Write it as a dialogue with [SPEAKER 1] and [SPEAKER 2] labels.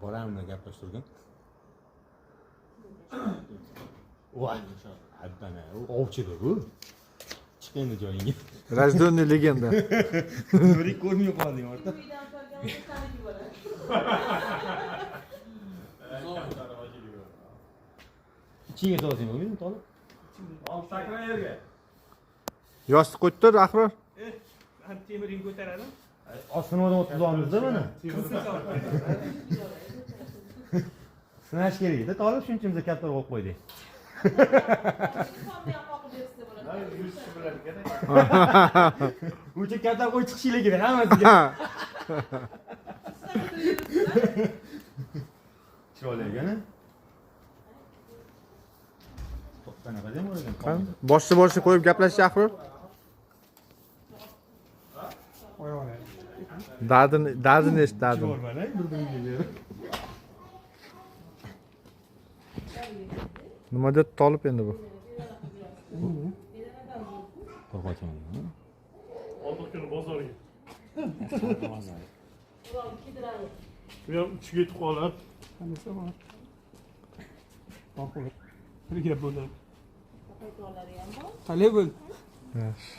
[SPEAKER 1] Boramni gaplashib turgin. Voy, abbana, u ovchida bu. Chiq endi joyingga.
[SPEAKER 2] Рожденный легенда.
[SPEAKER 1] Nimaga ko'rmay qolding orta? Ichingga solsang bo'lmaydimi, Tolib?
[SPEAKER 3] Olib sakra yerga.
[SPEAKER 2] Yostiq qo'yib tur, Ahror.
[SPEAKER 4] Ham temiring ko'taradi.
[SPEAKER 1] Ostonada o'tkazamizda mana. Sinash kerak edi, Tolib, shuning uchun biz kattaroq qo'yib qo'ydik. O'cha katta qo'y chiqishinglar kerak hammasiga. Chiroyli ekan. Qanaqa deb o'ylagan?
[SPEAKER 2] Boshni boshni qo'yib gaplashish Ahror. Dardini dardini eshit, dardini. Nima deb Tolib endi bu?
[SPEAKER 1] Qo'rqochaman.
[SPEAKER 5] Oldiq kuni bozorga. Bu ham uchiga yetib qolib.
[SPEAKER 4] Qanisi bor? Bor. Bir gap bo'ladi. Qalay bo'ldi?
[SPEAKER 2] Yaxshi.